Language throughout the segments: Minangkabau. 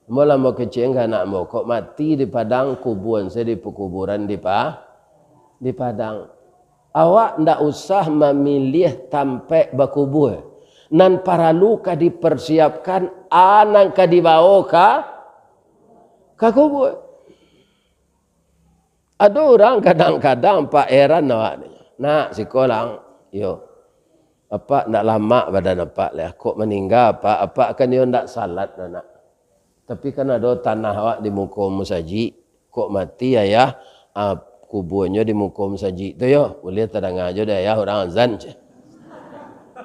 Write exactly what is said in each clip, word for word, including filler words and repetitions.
Ambo lah ambo kecek ka anak ambo, kok mati di Padang, kubuan sajo di pakuburan di Pa-, di Padang. Awak ndak usah mamiliah tampek bakubua. Nan paralu ka diparsiapkan, a nan ka dibawo ka, ka kubua. Ado urang kadang-kadang, Pak, heran awak ni. Nak, siko lah, yo. Apak ndak lamak badan apak lai. Kok maningga apak, apak kan yo ndak salat doh, Nak. Tapi kan ado tanah awak di muko musajik. Kok mati ayah, ah, kubuanyo di muko musajik tu yo. Buliah tadanga jo dek ayah urang azan, ceh.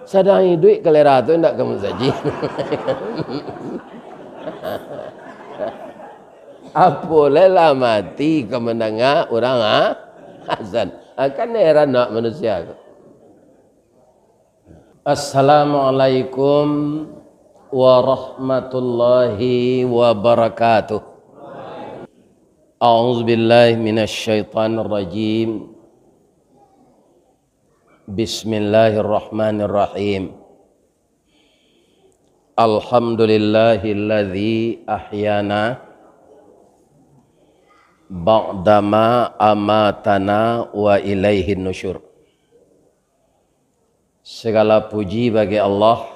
Sadang iduik kalera tu indak ka musajik. Apo lai lah mati ka mandanga urang, ha? Azan. Ha, kan heran awak manusia tu. Assalamualaikum warahmatullahi wabarakatuh. A'udzubillahi minasyaitonirrajim. Bismillahirrahmanirrahim. Alhamdulillahilladzi ahyana ba'dama amatana wa ilaihin nusyur. Segala puji bagi Allah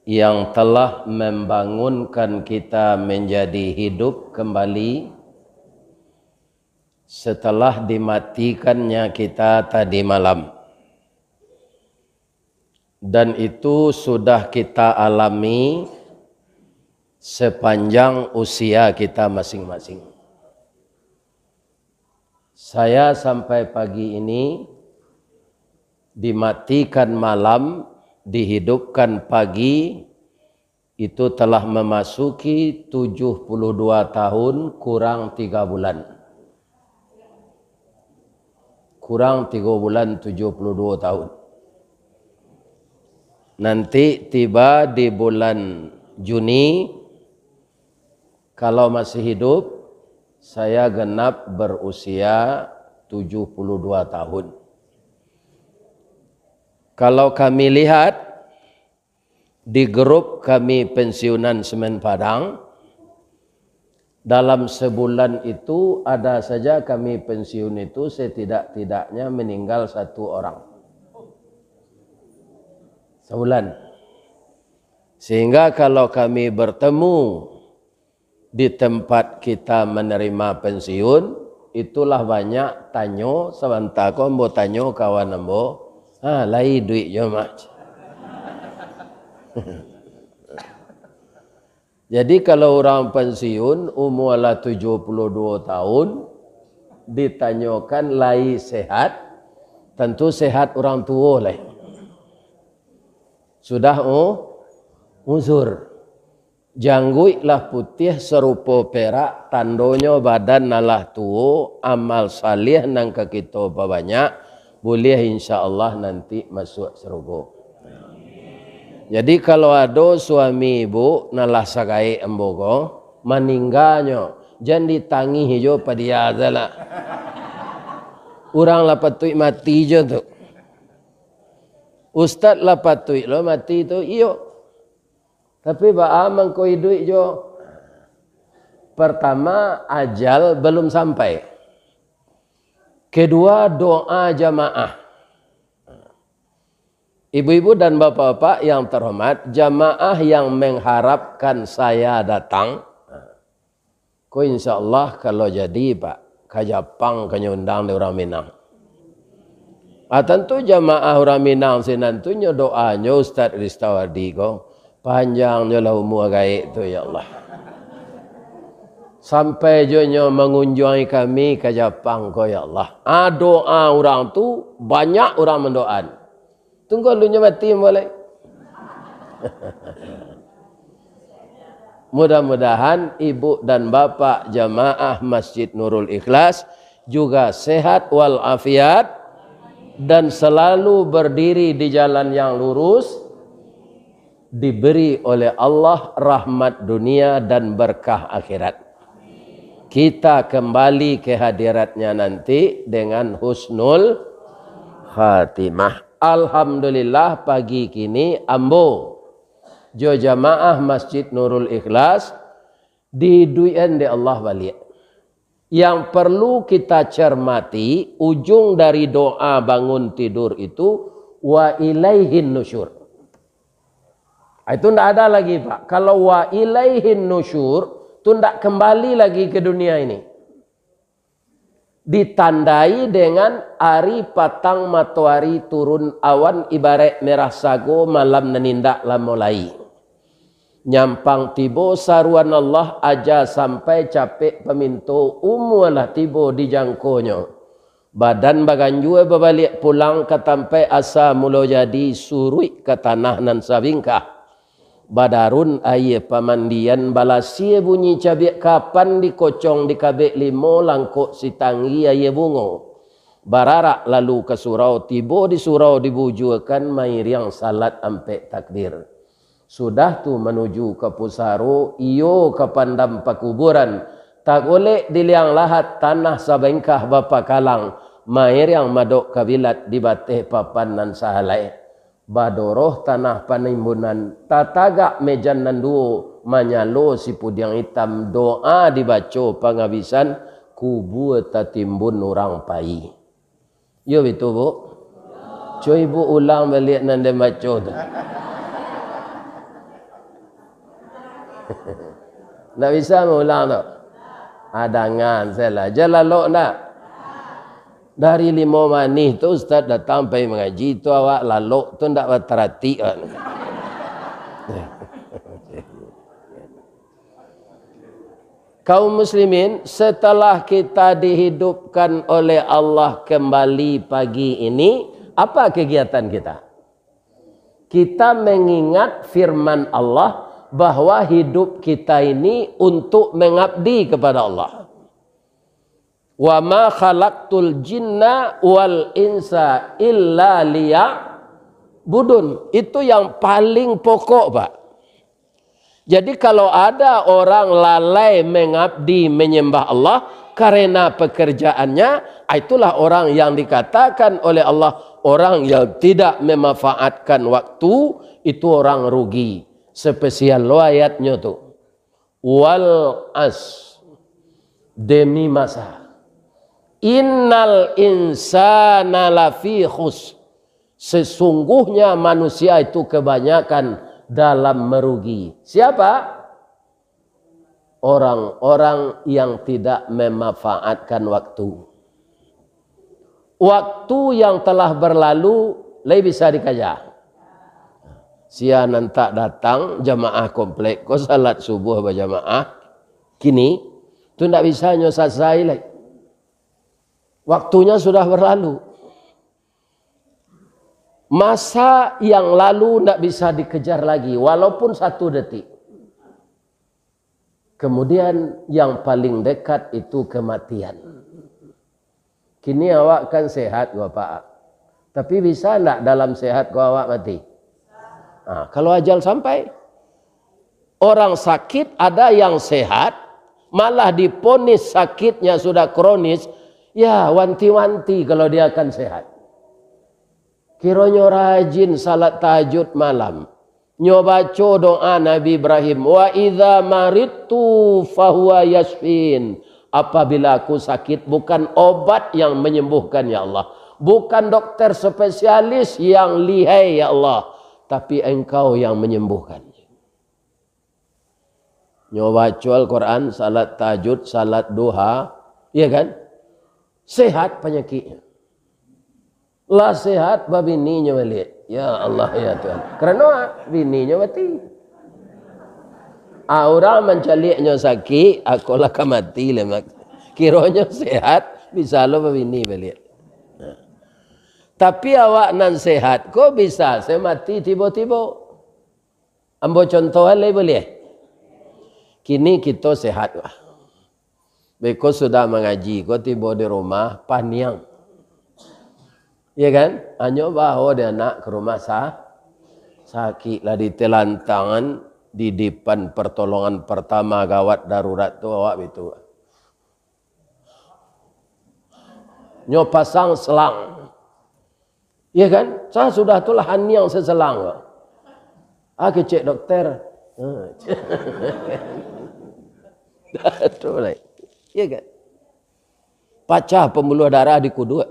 yang telah membangunkan kita menjadi hidup kembali setelah dimatikannya kita tadi malam. Dan itu sudah kita alami sepanjang usia kita masing-masing. Saya sampai pagi ini dimatikan malam, dihidupkan pagi, itu telah memasuki tujuh puluh dua tahun kurang tiga bulan. Kurang tiga bulan, tujuh puluh dua tahun. Nanti tiba di bulan Juni, kalau masih hidup, saya genap berusia tujuh puluh dua tahun. Kalau kami lihat, di grup kami pensiunan Semen Padang, dalam sebulan itu ada saja kami pensiun itu setidak-tidaknya meninggal satu orang. Sebulan. Sehingga kalau kami bertemu di tempat kita menerima pensiun, itulah banyak tanyo, sabanta ko ambo tanyo kawan ambo, "Ha, lai iduik juo mah?" Jadi, kalau urang pensiun, umua lah tujuh puluh dua tahun, ditanyokan lai sehat, tantu sehat urang tuo lai. Sudah u-, uzur. Jangguik lah putiah sarupo perak, tandonyo badan nan lah tuo, amal saleh nan ka kito pabanyak, buliah insya Allah nanti masuak sarugo. Jadi, kalau ado suami ibu nan lah sagaek ambo ko, maningganyo, jan ditangih jo padia salah. Urang lah patuik mati jo tu. Ustaz lah patuik lo mati tu, iyo. Tapi baa mangko iduik jo? Pertama, ajal belum sampai. Kedua, doa jamaah. Ibu-ibu dan bapak-bapak yang terhormat, jamaah yang mengharapkan saya datang, ko insya Allah kalau jadi, Pak, ka Japang ka nyo undang dek urang Minang. Ah, tantu jamaah urang Minang sinan tu nyo doanyo Ustaz Ristawardi ko, panjangnyo lah umua gaek tu, ya Allah. Sampai jo nyo mangunjuangi kami ka Japang ko, ya Allah. Ah, doa urang tu banyak urang mandoaan. Tunggu alunyo mati ambo lai. Mudah-mudahan ibu dan bapak jamaah Masjid Nurul Ikhlas juga sehat walafiat dan selalu berdiri di jalan yang lurus, diberi oleh Allah rahmat dunia dan berkah akhirat. Kita kembali ke hadiratnya nanti dengan husnul khatimah. Alhamdulillah, pagi kini ambo jo jamaah Masjid Nurul Ikhlas, diiduikan dek Allah baliak. Yang perlu kita cermati, ujung dari doa bangun tidur itu, "Wa ilaihin nusyur." Ah, itu ndak ada lagi, Pak. Kalau "Wa ilaihin nusyur", tu ndak kembali lagi ke dunia ini. Ditandai dengan ari patang matoari turun, awan ibaraik merah sago, malam nan indak lamo lai. Nyampang tibo saruan Allah, aja sampai capek paminto, umua lah tibo di jangkonyo. Badan baganjua babaliak pulang ka tampaik asa mulo jadi, suruik ka tanah nan sabingkah. Badarun aia pamandian, balasia bunyi cabiak, kapan dikocong dikabek limo, langkok sitanggi aia bungo. Bararak lalu ka surau, tibo di surau dibujuakan, mairiang salat ampek takbir. Sudah tu manuju ka pusaro, iyo ka pandam pakuburan, tagolek di liang lahat, tanah sabingkah bapakalang, mairiang madok kabilat di bateh papan nan sahalai. Badoroh tanah panimbunan, tatagak mejan nan duo, manyalo sipudiang itam, doa dibaco pangabisan, kubua tatimbun urang pai. Iyo bitu, Bu? Cubo ibu ulang baliak nan den baco tu. Ndak bisa maulang tu? Adangan salah. Jan lalok ndak? Dari limo manih tu ustaz datang pai mangaji tu, awak lalok tu ndak bataratik awak. Kaum muslimin, setelah kita dihidupkan oleh Allah kembali pagi ini, apa kegiatan kita? Kita mengingat firman Allah bahwa hidup kita ini untuk mengabdi kepada Allah. "Wa ma khalaqtul jinna wal insa illa liya'budun." Itu yang paling pokok, Pak. Jadi, kalau ada orang lalai mengabdi, menyembah Allah karena pekerjaannya, itulah orang yang dikatakan oleh Allah, orang yang tidak memanfaatkan waktu, itu orang rugi. Spesial lo ayatnyo tu. Wal as, demi masa. Innal insana lafi khus. Sesungguhnya manusia itu kebanyakan dalam merugi. Siapa? Orang-orang yang tidak memanfaatkan waktu. Waktu yang telah berlalu, lai bisa dikaja. Sia nan tak datang jamaah komplek ko salat subuh bajamaah, kini, tu ndak bisa nyo sasai lai. Waktunya sudah berlalu. Masa yang lalu ndak bisa dikejar lagi, walaupun satu detik. Kemudian, yang paling dekat itu kematian. Kini awak kan sehat, Bapak. Tapi bisa ndak dalam sehat ko awak mati? Nah, kalau ajal sampai, orang sakit ada yang sehat, malah diponis sakitnya sudah kronis, ya, wanti-wanti kalau dia akan sehat. Kironyo rajin salat tahajud malam. Nyo baco doa Nabi Ibrahim, "Wa idza maridtu fahuwa yasfin." Apabila aku sakit, bukan obat yang menyembuhkan, ya Allah. Bukan dokter spesialis yang lihai, ya Allah. Tapi Engkau yang menyembuhkan. Nyo baco Al-Quran, salat tahajud, salat duha, iya kan? Sehat panyakiknyo. Lah sehat, babini nyo baliak. Ya Allah, ya Tuhan. Karano bininyo mati. Ah, urang mancaliak nyo sakik, ako lah ka mati lah, mak. Kironyo sehat, bisa lo babini baliak. Nah. Tapi awak nan sehat ko bisa se mati tibo-tibo. Ambo contohan lai buliah? Kini kito sehat lah. Beko sudah mangaji ko tibo di rumah, paniang. Iya kan? Anyo bawo di anak ka rumah sa-, sakik lah ditelantangan di dipan pertolongan pertama gawat darurat tu awak bitu. Nyo pasang selang. Iya kan? Sa-, sudah tu lah haniang seselang. Ah, kecek dokter. Ah. Dah tu lai. Iya kan? Pacah pembuluh darah di kuduak.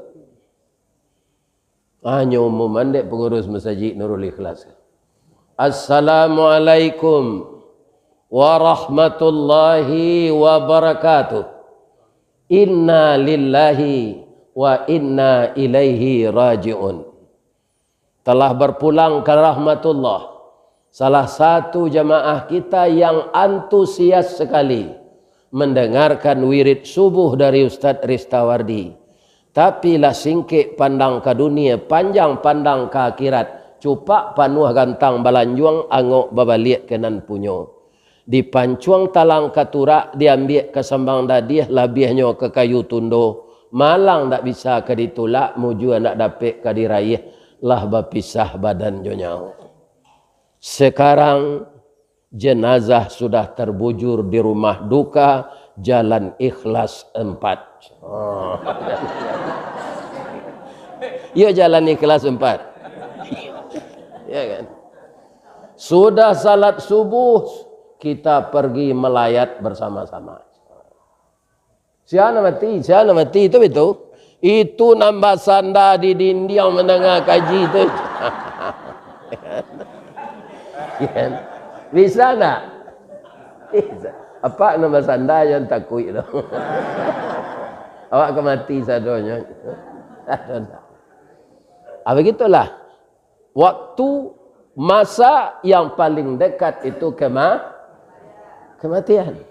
Hanyo umum andek pengurus masajik Nurul Ikhlas. "Assalamualaikum warahmatullahi wabarakatuh. Inna lillahi wa inna ilaihi raji'un." Telah berpulang ke rahmatullah, salah satu jamaah kita yang antusias sekali mendengarkan wirid subuh dari Ustaz Ristawardi. Tapi lah singkek pandang ka dunia, panjang pandang ka akhirat, cupak panuah gantang balanjuang, angok babaliak ka nan punyo. Dipancuang talang ka turak, diambiak ka sambang dadiah, labiahnyo ka kayu tundo, malang ndak bisa ka ditulak, mujua ndak dapek ka diraiah, lah bapisah badan jo nyawa. Sekarang, jenazah sudah terbujur di rumah duka Jalan Ikhlas empat. Oh. Iyo, Jalan Ikhlas empat. Ya kan? Sudah salat subuh, kita pergi melayat bersama-sama. Sia nan mati, sia nan mati, itu betul. Itu nan basanda di dindiang mandanga kaji tu. Kan? Bisa ndak? Bisa. Apak nan basanda jan takuik tu. Awak ka mati sadonyo. Ado ndak? Ah, begitulah. Waktu, masa yang paling dekat itu kema-, kematian.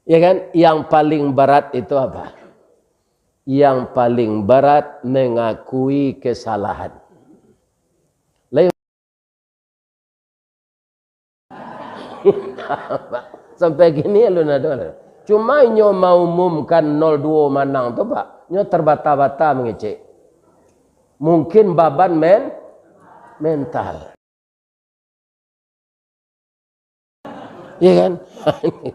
Ya kan? Yang paling berat itu apa? Yang paling berat mengakui kesalahan. Lain. Sampai kini alun ado lah. Cuma inyo maumumkan nol duo manang tu, Pak, nyo terbata-bata mangecek. Mungkin baban men-, mental. Iya kan?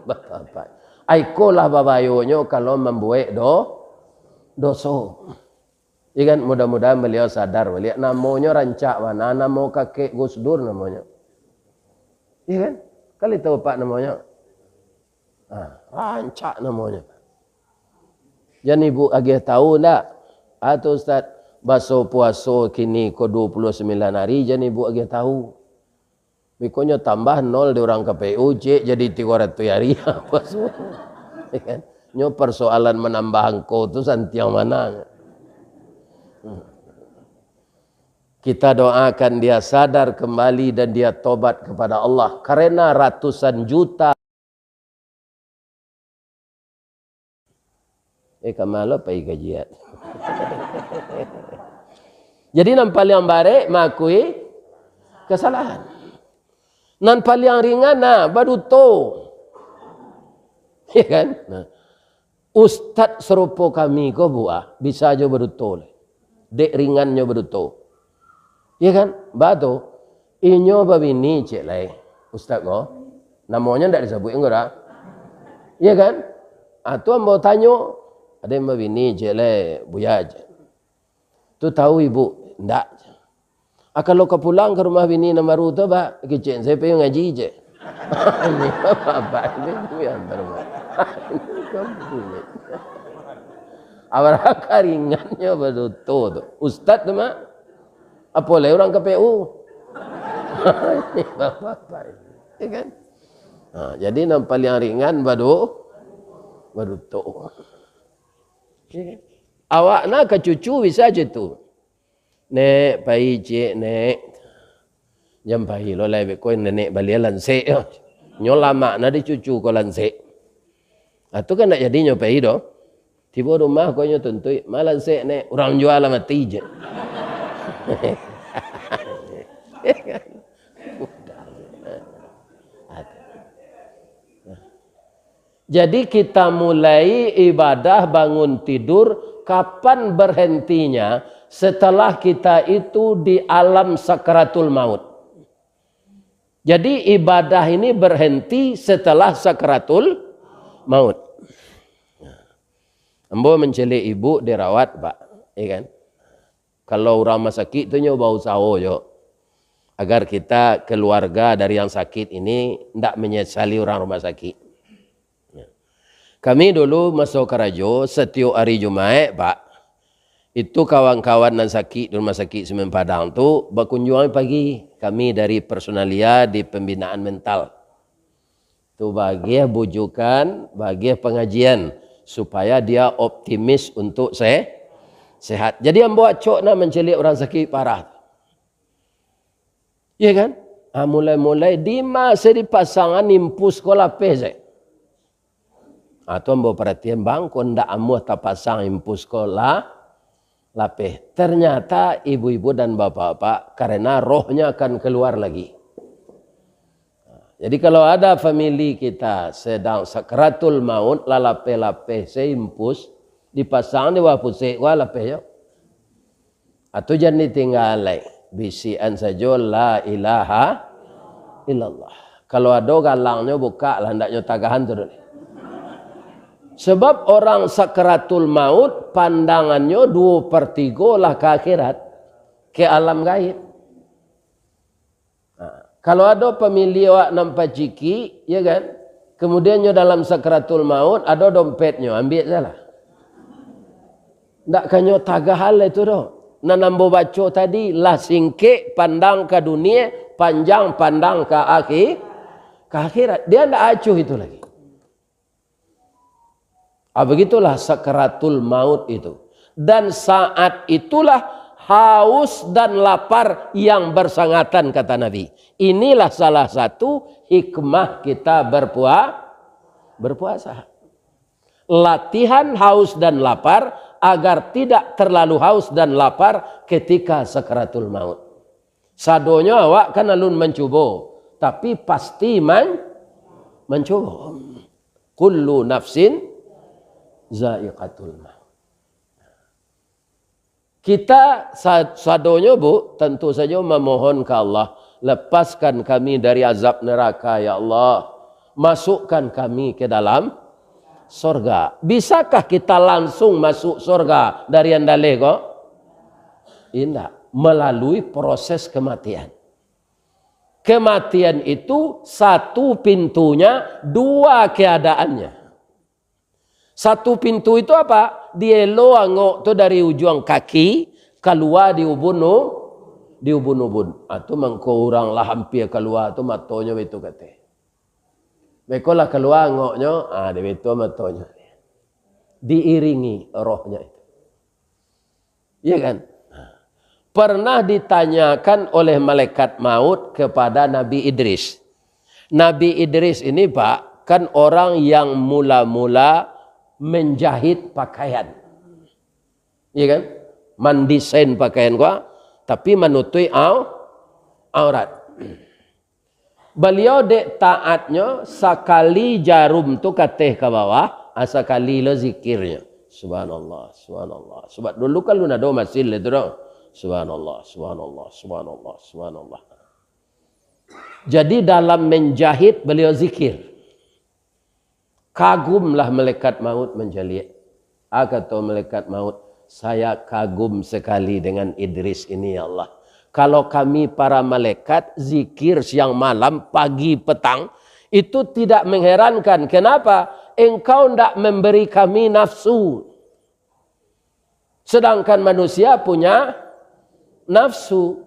Bapak-bapak. Ai, iko lah babayonyo kalau mambuek do-, doso. Iya kan? Mudah-mudahan baliau sadar baliak. Namonyo rancak bana, namo kakek Gus Dur namonyo. Iya kan? Kali tahu Pak namonyo? Ah, rancak namonyo. Jan ibu agiah tahu ndak? Ah, tu Ustaz, baso puaso kini ko dua puluh sembilan hari, jan ibu agiah tahu. Bikonyo tambah nol di urang K P U, cek jadi tigo ratuih hari. Puaso. Ya kan? Nyo persoalan menambah angko tu santiang mana. Hmm. Kita doakan dia sadar kembali dan dia tobat kepada Allah. Karena ratusan juta Eh, ka ma lo pai kajian. Jadi, nan paliang barek maakui kasalahan. Nan paliang ringan, nah, baduto. Ya kan? Nah, ustaz sarupo kami ko, Bu, ah, bisa jo baduto. Dek ringannyo baduto. Ya kan? Ba tu, inyo babini, cek lai, ustaz ko. Namonyo ndak disabuik ko dah. Ya kan? Ah, tu ambo tanyo, ado nan babini, cek lai, Buya, cek. Tu tahu ibu? Ndak. Ah, kalau ka pulang ka rumah bini nan baru tu, Pak, kecek, saya pai ngaji, cek. Ini bapak ini yang terbaik. Ini kan bulik. Abaraka ringannyo baduto tu. Ustaz tu, Mak. Apo lai urang K P U. Ini bapak-bapak ini. Ya kan? Ha, jadi nan paliang ringan badu-, baduto. Ya kan? Awak nah ka cucu bisa cek tu. Nek, pai ciek, Nek. Jan pai lo lai, beko nenek baliak lansek yo. Nyo lamak nah di cucu ko lansek. Ah, tu kan ndak jadi nyo pai doh. Tibo rumah ko nyo tuntuik, "Ma lansek, Nek?" "Urang jua lah mati," cek. Jadi, kita mulai ibadah bangun tidur, kapan berhentinya? Setelah kita itu di alam sakaratul maut. Jadi, ibadah ini berhenti setelah sakaratul maut. Ambo mancaliak ibu dirawat, Pak, ya kan? Kalau urang masakik tu nyo bausaho jo. agar kita keluarga dari yang sakit ini ndak menyesali orang rumah sakit. Kami dulu maso karajo, satiok ari Jumaik, Pak, itu kawan-kawan nan sakik di Rumah Sakik Semen Padang tu bakunjuang pagi. Kami dari personalia di pembinaan mental. Tu bagiah bujukan, bagiah pangajian, supaya dia optimis untuk se-, sehat. Jadi ambo acok nah mancaliak urang sakik parah. Iya kan? Ah, mulai-mulai di masa dipasangan impus ko lapeh se. Ah, tu ambo paratian, bang, ko ndak amuah tapasang impus ko la-, lapeh. Ternyata ibu-ibu dan bapak-bapak, karena rohnya akan keluar lagi. Jadi kalau ada famili kita sedang sakratul maut, lah lapeh-lapeh se impus, dipasang di bawah pusek, wah lapeh yo. Atau jan ditinggalai, bisikan sajo la ilaha illallah. Kalau ado galangnyo, bukak lah, handaknyo tagahan tu dulu. Sebab orang sakratul maut, pandangannyo duo per tigo lah ka akhirat, ke alam gaib. Nah, kalau ado pamili awak nan pacikik, ya kan? Kemudian nyo dalam sakratul maut, ado dompetnyo, ambiak salah. Ndak kanyo tagah hal itu doh. Nan ambo baco tadi, lah singkek pandang ka dunia, panjang pandang ka akhi-, ka akhirat. Dia ndak acuh itu lagi. Ah, begitulah sakaratul maut itu. Dan saat itulah haus dan lapar yang bersangatan, kata Nabi. Inilah salah satu hikmah kita berpua-, berpuasa. Latihan haus dan lapar agar tidak terlalu haus dan lapar ketika sakaratul maut. Sadonyo awak kan alun mancubo, tapi pasti man-, mancubo. Kullu nafsin zaiqatul maut. Kita sa-, sadonyo, Bu, tentu sajo mamohon ka Allah, "Lepaskan kami dari azab neraka, ya Allah. Masukkan kami ke dalam sorga." Bisakah kita langsung masuk sorga dari andaleh ko? Indak. Melalui proses kematian. Kematian itu satu pintunya, dua keadaannya. Satu pintu itu apa? Dielo angok tu dari ujuang kaki, kalua di ubun u-, di ubun-ubun. Ah, tu mangko urang lah ampia kalua tu matonyo baitu kateh. Beko lah kalua angoknyo, ah, di baitu matonyo. Diiringi rohnyo itu. Iya kan? Pernah ditanyakan oleh malaikat maut kepada Nabi Idris. Nabi Idris ini, Pak, kan orang yang mula-mula menjahit pakaian. Iya kan? Mandesain pakaian gua, tapi manutuik au-, aurat. Baliau dek taatnyo, sakali jarum tu kateh ka bawah, ah, sakali lo zikirnyo. Subhanallah, subhanallah. Sebab dulu kan alun ado masin lah tu doh. Subhanallah, subhanallah, subhanallah, subhanallah. Jadi dalam menjahit baliau zikir. Kagumlah malaikat maut mancaliak. Ah, kato malaikat maut, "Saya kagum sekali dengan Idris ini, ya Allah. Kalau kami para malaikat zikir siang malam, pagi petang, itu tidak mengherankan. Kenapa? Engkau ndak memberi kami nafsu. Sedangkan manusia punya nafsu."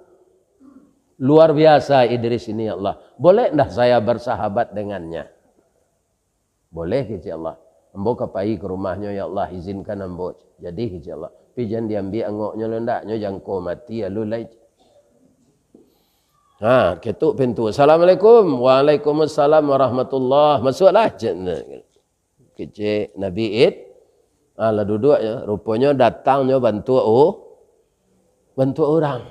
Luar biasa Idris ini, ya Allah. Boleh ndak saya bersahabat dengannya? Boleh, kecek Allah. Ambo ka pai ka rumahnyo, ya Allah, izinkan ambo. Jadi, kecek Allah. Tapi jan diambiak angoknyo lo ndak, nyo jangko mati alun lai. Ha, ketuk pintu. "Assalamualaikum." "Waalaikumsalam warahmatullah." "Masuaklah," kecek, kecek Nabi Id. Ha, lah duduak yo. Ruponyo datangnyo bantuak u-, bantuak urang.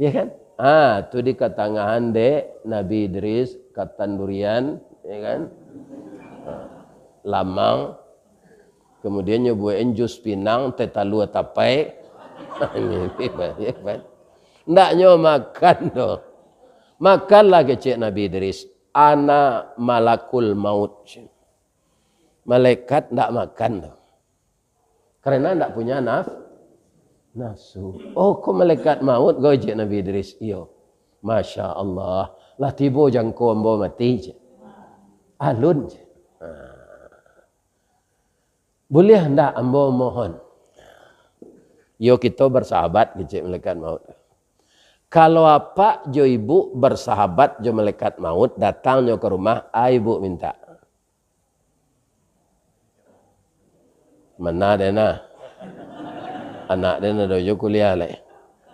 Ya kan? Ah, tu dikatangahan dek Nabi Idris, katan durian, ya kan? Ah, lamang. Kemudian nyo buekin jus pinang, teh talua tapai. Ndak nyo makan doh. Makanlah kecek Nabi Idris. Ana malakul maut. Malaikat ndak makan doh. Karena ndak punya naf-, Nasu. Oh, ko malaikat maut ko, cek Nabi Idris. Iyo. Masya Allah. Lah tibo jangko ambo mati, cek. Alun, cek. Ha. Buliah ndak ambo mohon? Yo, kito bersahabat, kecek malaikat maut. Kalau apak jo ibu bersahabat jo malaikat maut, datang nyo ka rumah, ai ibu mintak. Mana den nah? Anak den ado jo kuliah lai.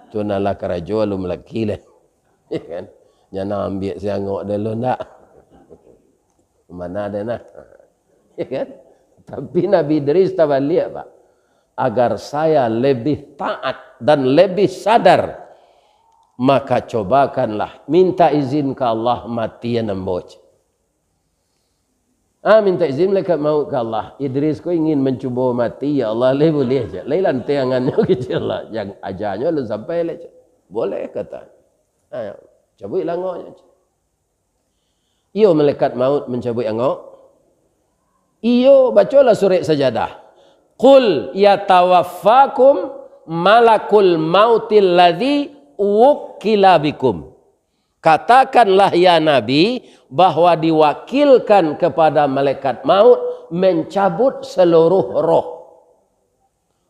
Tu nan lah karajo alun malaki lai. Ya kan? Jan ambiak si angok den lo ndak? Mana den nah? Ya kan? Tapi Nabi Idris tabaliak, Pak. Agar saya lebih taat dan lebih sadar, maka cobakanlah minta izin ka Allah matian ambo. Ah, minta izin malaikat maut ka Allah. Idris ko ingin mancubo mati, ya Allah, lai buliah, cek. Lai lanteh angannyo, kecek Allah. Jan, ajanyo alun sampai lai, cek. Boleh, kata. Ah, cabuiklah angoknyo, cek. Iyo, malaikat maut mancabuik angok. Iyo, bacolah surek sajadah. "Qul yatawaffakum malakul mautil ladzi wukkila bikum." Katakanlah, ya Nabi, bahwa diwakilkan kepada malaikat maut mencabut seluruh roh.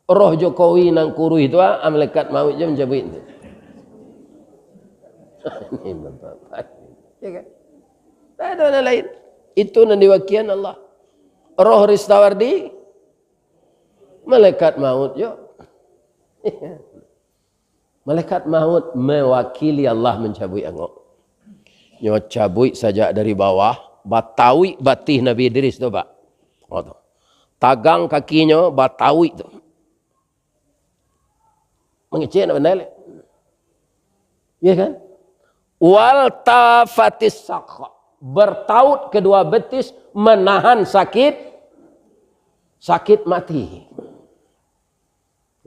Roh Jokowi nan kuruih tu, ah, malaikat maut je mancabuik tu. Ini bapak-bapak. Ya kan? Tak ada orang lain. Itu nan diwakilan Allah. Roh Ristawardi, malaikat maut je. Malaikat maut mewakili Allah mancabuik angok. Nyo cabuik sajak dari bawah, batauik batih Nabi Idris tu, Pak. Oh, tu. Tagang kakinyo, batauik tu. Mangecek nak bandai lek. Ya kan? Wal tafatis saq. Bertaut kedua betis menahan sakit, sakit mati.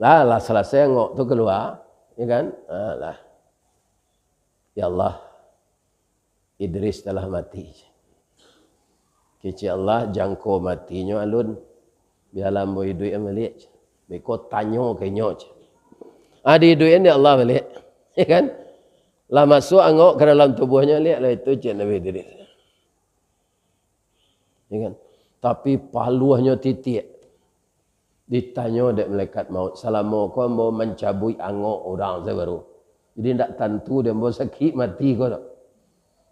Lah, lah selesai angok tu keluar, ya kan? Ha, lah. Ya Allah, Idris telah mati. Kecek Allah, jangko matinyo alun. Bialah ambo iduik maliek. Beko tanyo ka inyo. Ah, diiduikan dek Allah baliak. Ya kan? Lah masuk angok ka dalam tubuahnyo, lieklah itu, cek Nabi Idris. Ya kan? Tapi paluahnyo titiak. Ditanyo dek malaikat maut, "Salamo ko ambo mancabuik angok urang sabaru. Jadi, ndak tantu dek ambo sakik mati ko, dak."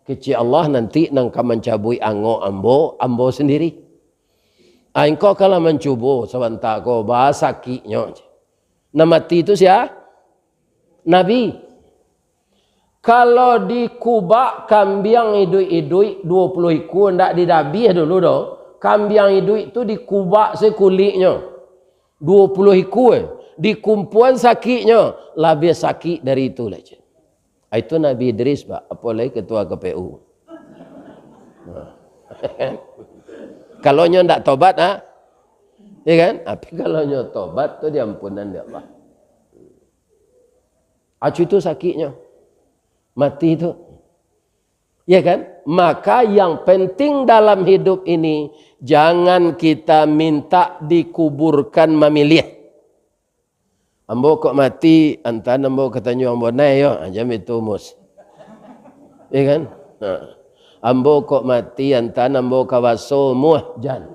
Kecek Allah, "Nanti nan ka mancabuik angok ambo, ambo sandiri. Ah, engkau kalah mancubo sabanta ko, baa sakiknyo." Nan mati tu sia? Nabi. Kalau dikubak kambiang iduik-iduik duo puluah ikua, ndak didabiah dulu doh. Kambiang iduik tu dikubak se kuliknyo. Duo puluah ikua. Dikumpuan sakiknyo. Labiah sakik dari itu lai, cek. Ah, itu Nabi Idris, Pak. Apo lai ketua K P U. Nah. Kalau nyo ndak tobat, ha? Ya kan? Tapi kalau nyo tobat tu diampunan dek Allah. Acu itu sakiknyo. Mati tu. Ya kan? Maka yang penting dalam hidup ini, jangan kita minta dikuburkan mamiliah. "Ambo kok mati, antaan ambo ka Tanjuang Bonai yo," ah, jan baitu, Mus. Ya kan? Ha. "Ambo kok mati, antaan ambo ka Baso, muah," jan.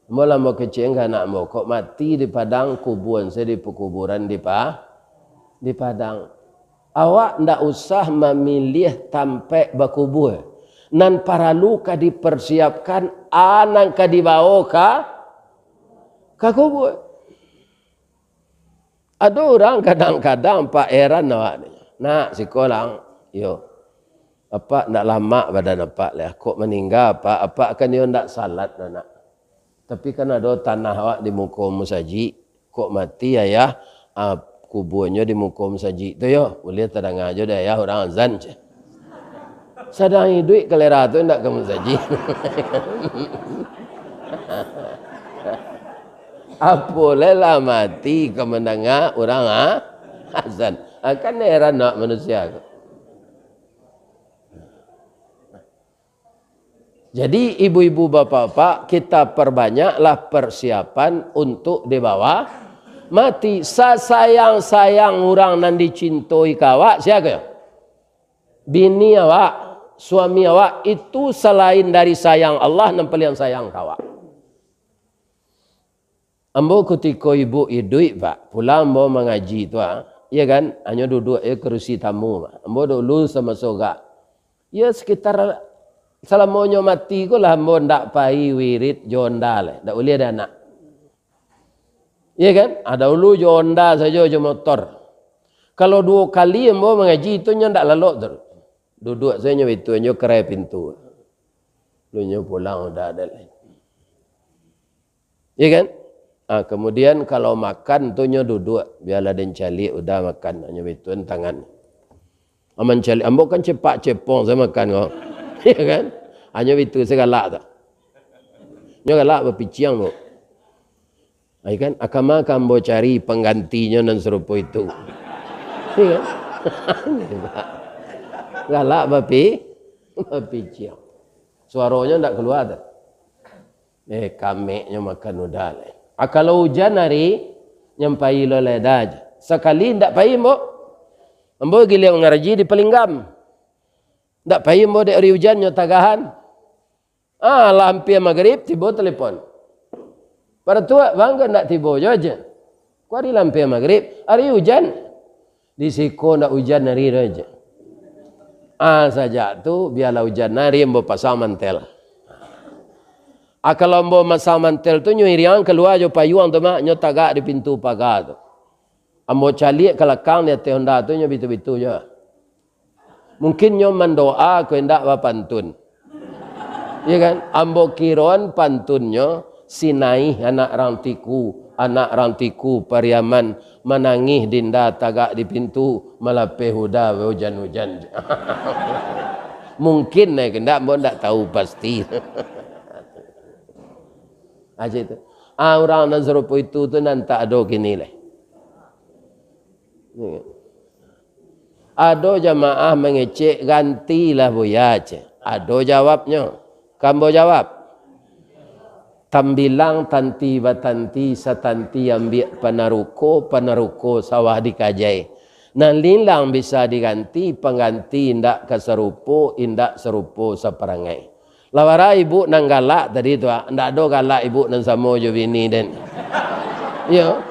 Ambo lah bakecek ka anak ambo, kok mati di Padang, kubuan se di pakuburan di Pa-, di Padang. Awak ndak usah mamiliah tampek bakubua. Nan paralu ka dipersiapkan, a nan ka dibawo ka, ka kubua. Ado urang kadang-kadang, Pak, heran awak ni. "Nak, siko lah, yo. Apak ndak lamak badan apak lai. Kok maningga apak, apak kan yo ndak salat doh, Nak. Tapi kan ado tanah awak di muko musajik. Kok mati, Ayah, ah, kubuanyo di muko musajik tu yo. Buliah tadanga jo dek Ayah urang azan," cek. Sadang iduik kalera tu indak ka musajik. Apo lai lah mati ka mandanga urang, ha? Azan. Ha, kan heran awak manusia tu. Jadi, ibu-ibu, bapak-bapak, kita perbanyaklah persiapan untuk dibawa Mati. Sasayang-sayang urang nan dicintoi ka awak, sia ko? Bini awak, suami awak, itu salain dari sayang Allah nan paliang sayang ka awak. Ambo kutiko ibu iduik, Pak, pulang ambo mangaji tu, ah, iya kan, hanyo duduak je kurusi tamu, Pak. Ambo dulu samo sogak. Ya, sekitar salamonyo mati ko lah ambo ndak pai wirid jo onda lai, ndak buliah ado anak. Iya kan? Ado dulu jo onda sajo, jo motor. Kalau duo kali ambo mangaji tu, nyo ndak lalok tu. Duduak sajo nyo bitu, nyo kerai pintu. Lu nyo pulang udah ado lai. Iya kan? Ah, kemudian kalau makan tu nyo duduak, bialah den caliak udah makan, hanyo bitu tangan. Aman caliak, ambo kan cepak cepong sajo makan ko. Iya kan? Hanyo bitu sajo galak tu. Nyo galak bapiciang, Bu. Ai kan, a kama ka ambo cari panggantinyo nan sarupo itu. Iya kan? Galak bapi-, bapiciang. Suaronyo ndak kalua tu. Eh, kameknyo makan udah lai. Ah, kalau ujan ari, nyampai lo leda aja. Sakali ndak pai, ambo. Ambo giliang ngaraji di Palinggam. Ndak pai ambo dek ari ujan nyo tagahan. Ah, lah ampia magrib, tibo telepon. Paratuak, bang, ko ndak tibo jo aja. Ko ari lah ampia magrib, ari ujan. Di siko ndak ujan ari tu aja. Ah, sajak tu, bialah ujan ari, ambo pasang mantel. Ah, kalau ambo masang mantel tu, nyo iriang kalua jo payuang tu, mak, nyo tagak di pintu paga tu. Ambo caliak ka lakang di ateh onda tu, nyo bitu-bitu jo. Mungkin nyo mandoa ko indak bapantun. Iya kan? Ambo kiroan pantunnyo, si Naih anak rang Tiku, anak rang Tiku Pariaman, manangih dinda tagak di pintu, malapeh uda baujan-ujan. Mungkin, eh, indak, ambo indak tahu pasti. Aja itu. Ah, urang nan sarupo itu tu nan tak ado kini lai. Ado jamaah mangecek, "Gantilah, Buya," ceh. Ado jawabnyo. Ka ambo jawab. Tambilang tanti batanti, satanti ambiak panaruko, panaruko sawah dikajai. Nan lilang bisa diganti, pangganti indak ka sarupo, indak sarupo saparangai. Lah bara ibu nan galak tadi tu, ah, ndak ado galak ibu nan samo jo bini den. Iyo.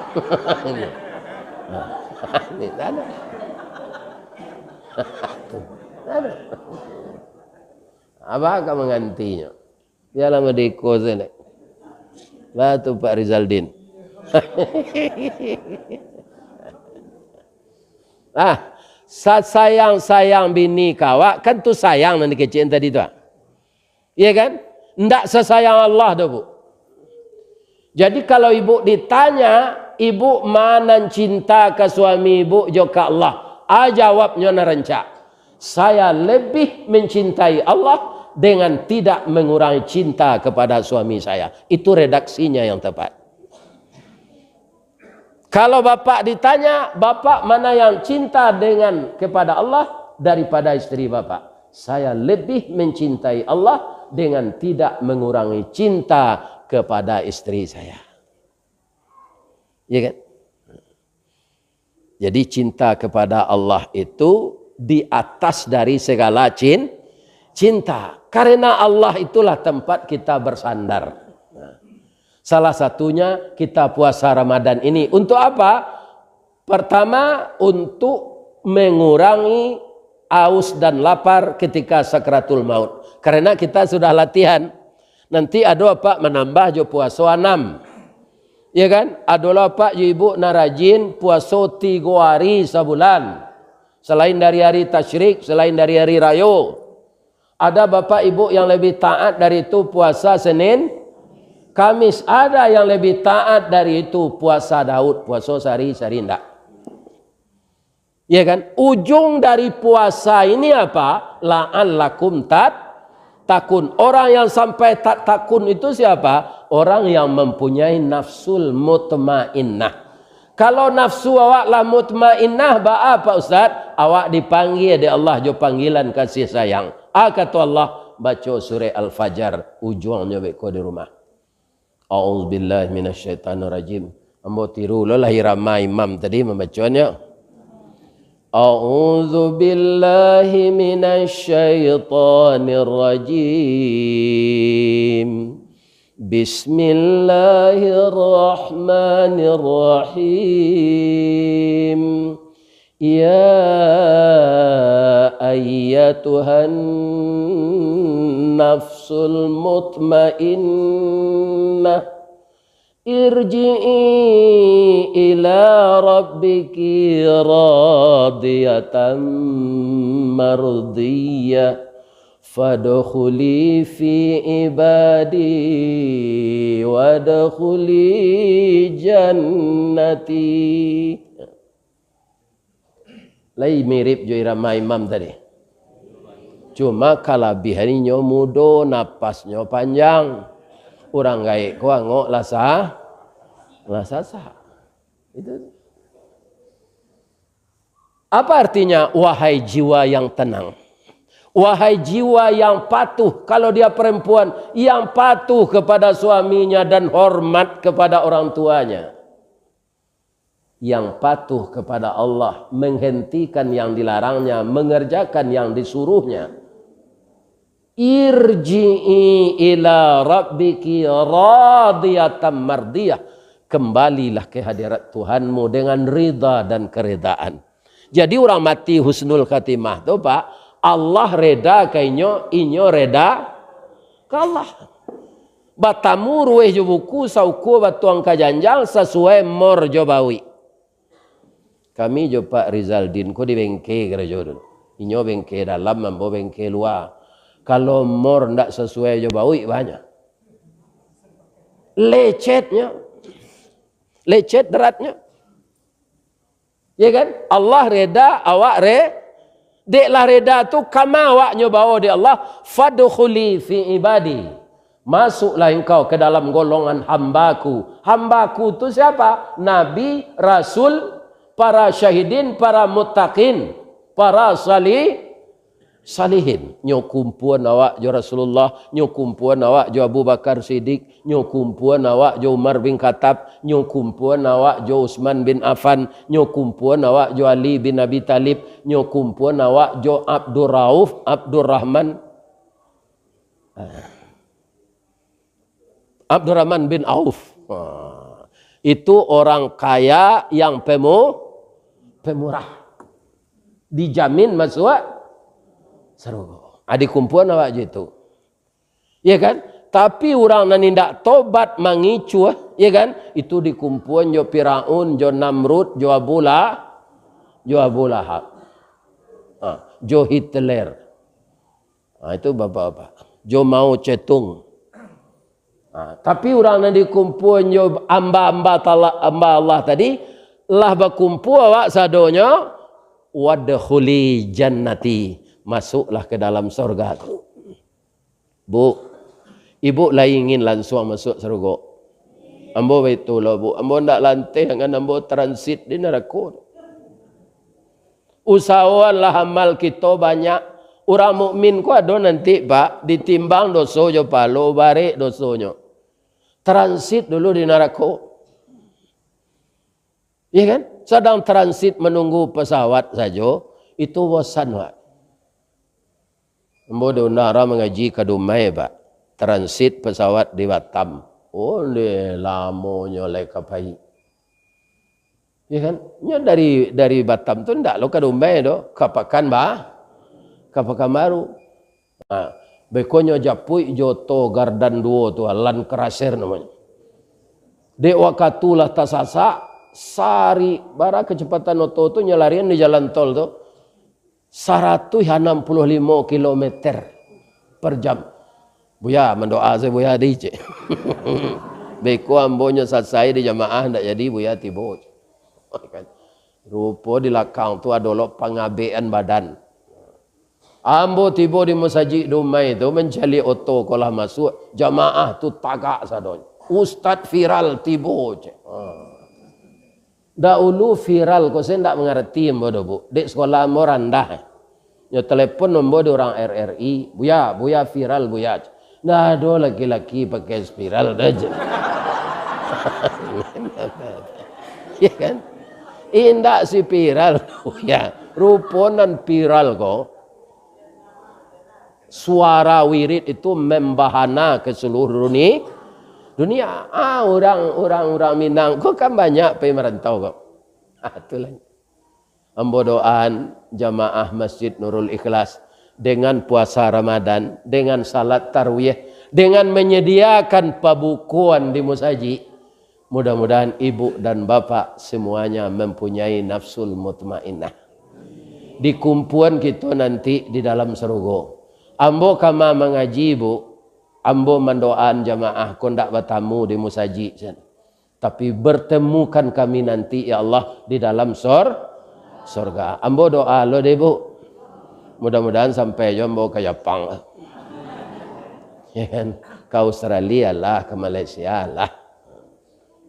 Ni, ndak ado. Ndak ado. Abah ka manggantinyo. Bialah madeko sajo. Lah tu Pak Rizaldin. Ah, sasayang-sayang bini ka awak, kan tu sayang nan dikecek tadi tu, ah. Iya kan? Ndak sasayang Allah doh, Bu. Jadi, kalau ibu ditanya, ibu ma nan cinta ka suami ibu jo ka Allah? A jawabnyo nan rancak, "Saya lebih mencintai Allah dengan tidak mengurangi cinta kepada suami saya." Itu redaksinya yang tepat. Kalau bapak ditanya, "Bapak mana yang cinta dengan, kepada Allah daripada isteri bapak?" "Saya lebih mencintai Allah dengan tidak mengurangi cinta kepada isteri saya." Ya kan? Jadi, cinta kepada Allah itu di atas dari segala cin-, cinta. Karena Allah itulah tempat kita bersandar. Nah, salah satunya kita puasa Ramadan ini. Untuk apa? Pertama, untuk mengurangi aus dan lapar ketika sakaratul maut. Karena kita sudah latihan. Nanti ado apak manambah jo puaso anam. Ya kan? Ado lo apak jo ibu nan rajin puaso tigo ari sabulan. Selain dari ari tasyrik, selain dari ari rayo. Ada bapak ibu yang lebih taat dari itu puasa Senin, Kamis. Ada yang lebih taat dari itu puasa Daud, puaso sehari, sehari indak. Ya kan? Ujung dari puasa ini apa? La'allakum tat-, takun. Orang yang sampai tak takun itu siapa? Orang yang mempunyai nafsul mutmainnah. Kalau nafsu awak lah mutmainnah, baa, Pak Ustaz? Awak dipanggil dek Allah jo panggilan kasih sayang. A kato Allah, baco surah Al-Fajar, ujuangnyo beko di rumah. A'udzubillahi minasyaitonirrajim. Ambo tiru lo lah irama imam tadi mambacanya. A'udzu billahi minasy syaithanir rajim. Bismillahirrahmanirrahim. Ya ayyatuhan nafsul mutmainnah, irji'i ila rabbiki radiyatan mardiyah. Fadkhuli fi ibadi wadkhuli jannati. Lai mirip jo irama imam tadi. Cuma kalabihan inyo mudo, napasnyo panjang. Urang gaek ko angok lah sa-, lah sasak. Itu. Apa artinya, wahai jiwa yang tenang? Wahai jiwa yang patuh, kalau dia perempuan, yang patuh kepada suaminya dan hormat kepada orang tuanya. Yang patuh kepada Allah, menghentikan yang dilarangnya, mengerjakan yang disuruhnya. Irji'i ila rabbiki radiyatan mardiyah. Kembalilah ke hadirat Tuhanmu dengan rida dan keredaan. Jadi, urang mati husnul khatimah tu, Pak, Allah reda ka inyo, inyo reda ka Allah. Batamu ruweh jo buku, saukua batuang ka janjang, sasuai mor jo bawik. Kami jo Pak Rizaldin ko di bengke karajo tu. Inyo bengke dalam, ambo bengke lua. Kalau mor ndak sasuai jo bawik, banyak lecetnyo. Lecet daratnyo. Ya kan? Allah reda, awak re-, dek lah reda tu, kama awaknyo bawa dek Allah, fadkhuli fi ibadi. Masuklah engkau ke dalam golongan hambaku. Hambaku tu siapa? Nabi, rasul, para syahidin, para muttaqin, para sali-, salihin. Nyo kumpuan awak jo Rasulullah, nyo kumpuan awak jo Abu Bakar Siddiq, nyo kumpuan awak jo Umar bin Khattab, nyo kumpuan awak jo Utsman bin Affan, nyo kumpuan awak jo Ali bin Abi Thalib, nyo kumpuan awak jo Abdurrauf, Abdurrahman. Ah. Abdurrahman bin Auf. Ah. Itu orang kaya yang pemu-, pemurah. Dijamin masuk sarugo. Ah, dikumpuan awak jo itu. Ya kan? Tapi urang nan indak tobat mangicuah, ya kan? Itu dikumpuan jo Firaun, jo Namrud, jo Abu La-, jo Abu Lahab. Ah, jo Hitler. Ha, itu bapak-bapak. Jo Mao Tse-tung. Ha, tapi urang nan dikumpuan jo amba-amba tala-, amba Allah tadi, lah bakumpua awak sadonyo, wadkhuli jannati, masuklah ke dalam surga-Ku. Bu, ibu lah ingin lansuang masuk sarugo? Ambo baitu lo, Bu. Ambo ndak lanteh, angan ambo transit di narako. Usahoanlah amal kito banyak. Urang mukmin ko ado nanti, Pak, ditimbang doso jo palo, barek dosonyo. Transit dulu di narako. Iya kan? Sadang transit manunggu pesawat sajo, itu bosan, Pak. Ambo diundang urang mangaji ka Dumai, Pak. Transit pesawat di Batam. Oh, ndeh, lamonyo lai ka pai. Ya kan? Nyo dari, dari Batam tu ndak lo ka Dumai doh, ka Pakan Ba-, ka Pakanbaru. Ha, beko nyo japuik jo oto gardan duo tu, Land Cruiser namonyo. Dek wakatu lah tasasak, sari bara kecepatan oto tu, nyo larian di jalan tol tu. Saratuih anam puluah limo kilometer per jam. "Buya, mandoa sajo Buya di," cek. "Beko ambo nyo sasai di jamaah, ndak jadi Buya tibo," cek. Rupo di lakang tu ado lo pangabekan badan. Ambo tibo di masajik Dumai tu, mancaliak oto ko lah masuak, jamaah tu tagak sadonyo. "Ustad viral tibo," cek. Ha. Dahulu viral ko, sayo ndak mangarati ambo doh, Bu. Dek sekolah ambo randah. Nyo telepon ambo di urang R R I, "Buya, Buya viral, Buya." "Ndak ado laki-laki pakai spiral doh," cek. Ya kan? Indak si viral tu, ya. Rupo nan viral ko, suara wirid itu membahana ke seluruh duni-, dunia. Ah, urang, urang, urang Minang ko kan banyak pai marantau ko. Ah, itulah. Ambo doaan jamaah Masjid Nurul Ikhlas dengan puasa Ramadan, dengan salat tarawih, dengan menyediakan pabukoan di musajik. Mudah-mudahan ibu dan bapak semuanya mempunyai nafsul mutmainnah. Dikumpuan kito nanti di dalam sarugo. Ambo kama mangaji, Bu, ambo mandoaan jamaah ko ndak batamu di musajik sen. Tapi bertemukan kami nanti, ya Allah, di dalam sor-, sorga. Ambo doa lo deh, Bu. Mudah-mudahan sampai jo ambo ka Japang. Ya kan? Ka Australia lah, ka Malaysia lah.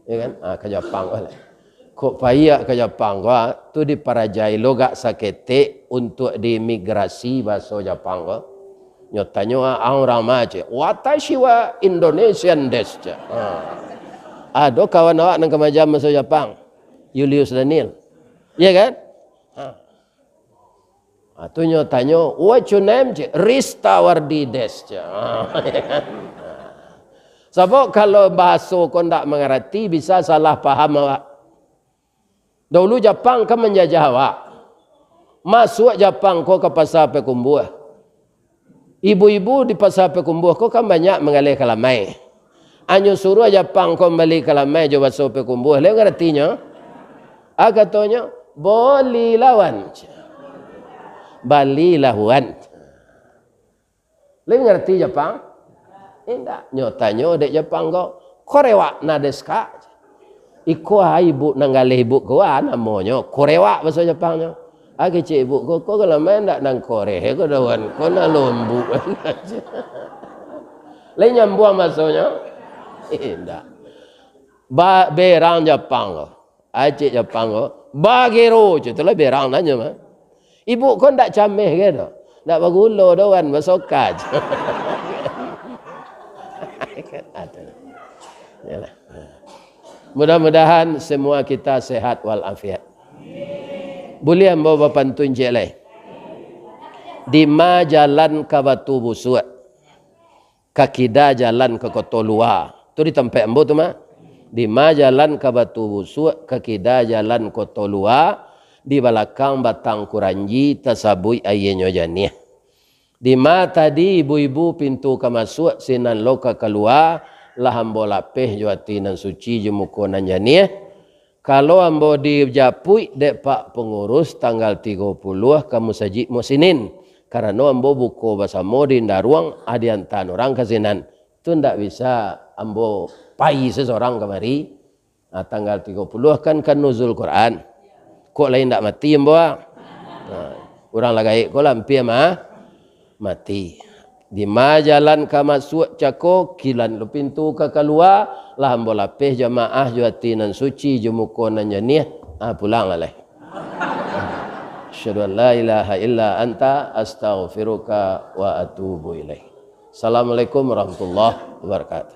Ya kan? Ah, ka Japang lah. Kok paiak ka Japang ko, ah, tu diparajai lo gak saketek untuk diimigrasi bahaso Japang ko. Nyo tanyo, ah, ang urang ma, cek. Watashi wa Indonesian desu, cek. Ah. Ado kawan awak nan ka maaja bahaso Japang? Julius Daniel. Iya kan? Ah. Ah, tu nyo tanyo, "What your name, cek?" "Rista Wardi desu, cek." Ah, iya kan? Sabab kalau bahaso ko ndak mangarati, bisa salah paham awak. Dahulu Japang kan manjajah awak. Masuak Japang ko ka Pasa Payakumbuah. Ibu-ibu di Pasa Payakumbuah ko kan banyak manggaleh kalamai. Anyo suruah Japang ko mambali kalamai jo baso Payakumbuah. Lai ngarati nyo? Ah, katonyo, "Boli lawan." Bali lawan. Lai ngarati Japang? Indak. Nyo tanyo dek Japang ko, "Korewa na desu ka?" "Iko ha ibu nan galeh ibu ko, ha namonyo?" "Korewa," baso Japangnyo. Ah, kecek ibu ko, "Ko kalamai ndak nan koreh ko daun, ko nan lombuak." Lai nyambuang basonyo? Indak. Ba-, berang Japang ko. Acik Japang ko, "Bagero," cek tu lah berang nanyo mah. Ibu ko ndak cameh ke tu? Ndak bagulo doh wan, basoka je. Yalah. Mudah-mudahan semua kita sehat walafiat. Buliah ambo bapantun ciek lai? Dima jalan ka Batu Busuak, ka kida jalan ka Koto Lua. Tu di tampek ambo tu mah. Dima jalan ka Batu Busuak, ka kida jalan Koto Lua, di balakang batang kuranji tasabuik aianyo janiah. Dima tadi ibu-ibu pintu ka masuak, sinan lo ka kalua, lah ambo lapeh jo ati nan suci jo muko nan janiah. Kalau ambo dijapuik dek Pak Pangurus tanggal tigo puluah ka Musajik Muhsinin, karano ambo buko basamo di Indaruang, ah, diantaan urang ka sinan. Tu ndak bisa ambo pai sasorang kamari. Ah, tanggal tigo puluah kan, kan nuzul Quran. Kok lai ndak mati ambo, ah? Ah, urang lah gaek ko lah ampia mah mati. Dima jalan ka masuak cako, kilan lo pintu ka kalua, lah ambo lapeh jamaah jo ati nan suci, jo muko nan janiah. Ah, pulang lah lai. Asyhadu an la ilaha illa anta, astaghfiruka wa atubu ilaik. Assalamualaikum warahmatullahi wabarakatuh.